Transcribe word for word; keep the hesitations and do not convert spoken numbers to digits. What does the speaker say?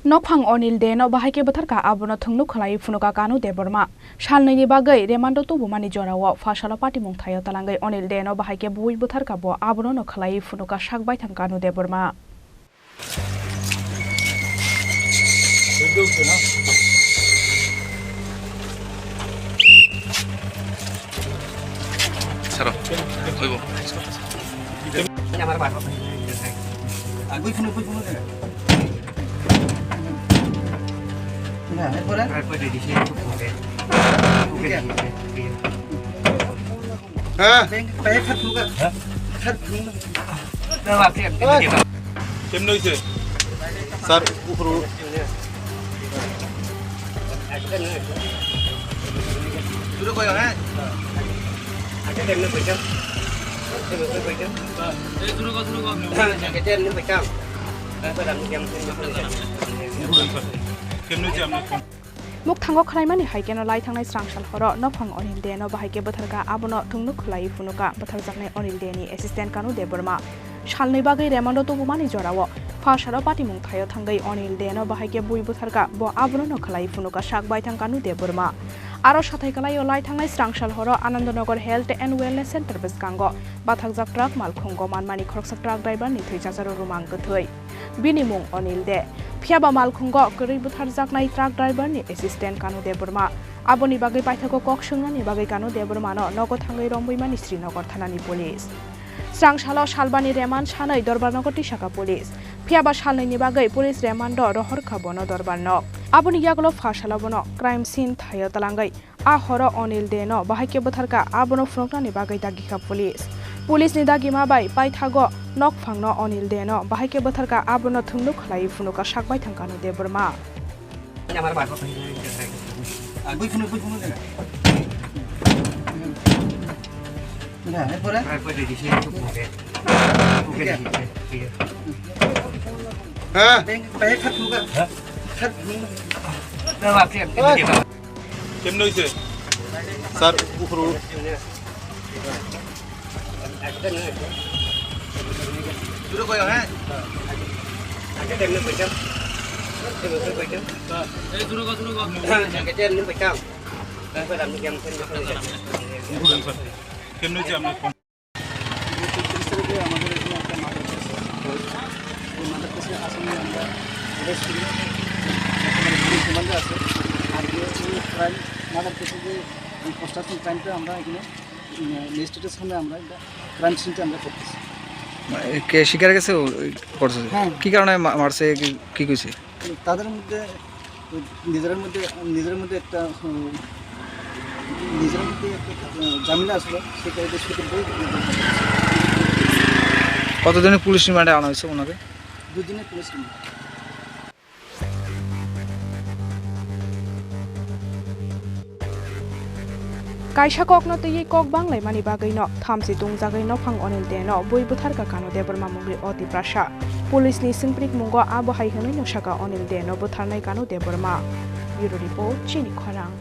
Nokphang Onil De no bahai khe bwtharkha, abono thwngno khwlaiwi phunuka Kanu Debbarma. Salnwini bagwi remando tubumani jorao pha salo patimung thaio talangwi Onil De no bahai khe bui bwtharkha, bo abono no khwlaiwi phunuka sak baithang Kanu Debbarma. Saro, oibo. Hah? Kemne hoise? Sir, uphuru. Kemne hoise amne? Mukthango khwlaimani hai kheno lai thangnai srang sal horo nokphang Onil De no bahai khe bwtharkha, abono thwngno khwlaiwi phunuka bwtharjaknai Onil De ni assistant Kanu Debbarma. Salnwi bagwi remando tubumani jorao pha salo patimung thaio thangwi Onil De no bahai khe bui bwtharkha, bo abono no khwlaiwi phunuka sak baithang Kanu Debbarma. Aro sathai kwlaio lai thangnai srang sal horo Anandanagar Health and Wellness Center bwskango bathakjak truck malkhungo manmani khoroksa truck driver ni thwi chacharo rumang kwthwi. Bini mung Onil De. Phiyaba malkhungo kwrwi butharjaknai truck driver ni assistant Kanu Debbarma. Aboni bagwi paithago kok swngnani bagwi Kanu Debbarma no nogo thangwi romwi mani Srinagar thanani police. Srang salo salbani remand sanwi Dorbarnogo tisaka police. Phiyaba salnwini bagwi police remand o rohorkha bono Dorbarno. Aboni yagulo pha salo bono crime scene thaio talangwi A horo Onil De no bahai khe bwtharkha, abono phunuknani bagwi dagikha police. Police ni dagima bai paithago nokphangno Onil De no bahai khe bwtharkha, abono thwngno khwlaiwi phunuka sak baithang Kanu Debbarma. Hah? Kemne hoise? Sir, uphuru. Kemne hoise amne? গত তেইশ তারিখে আমাদের এখানে একটা murder case হয়েছে। ওই মার্ডার কেসে আসামি আমরা অ্যারেস্ট করি। বর্তমানে পুলিশ রিমান্ডে আছে। আর যে এই ক্রাইম, মার্ডার কেসে যে এই কনস্ট্রাকশন ক্রাইমটা আমরা এখানে, উম, ম্যাজিস্ট্রেটের সামনে আমরা এটা ক্রাইম সিনটা আমরা করতেছি। এ, কে শিকার গেছে ও, ওই করছে? হ্যাঁ। কি কারণে মা-, মারছে? কি, কি কইছে? তাদের মধ্যে, নিজেদের মধ্যে, নিজেদের মধ্যে একটা, উম, নিজেদের মধ্যে একটা, উম, ঝামেলা আসলো, সেটা হচ্ছে সেটা বই। কতদিনের পুলিশ রিমান্ডে আনা হয়েছে ওনাকে? দুদিনের police remand. Kaisa kokno twiwi kok banglaimani bagwino thamchi tungjagwi nophang Onil De no bui bwtharkha Kanu Debbarma mungwi o Tiprasa. Police ni swngprik mungo abo hai hwnwi no saka Onil De no bwtharnai Kanu Debbarma. Bureau Report, Chini Khorang.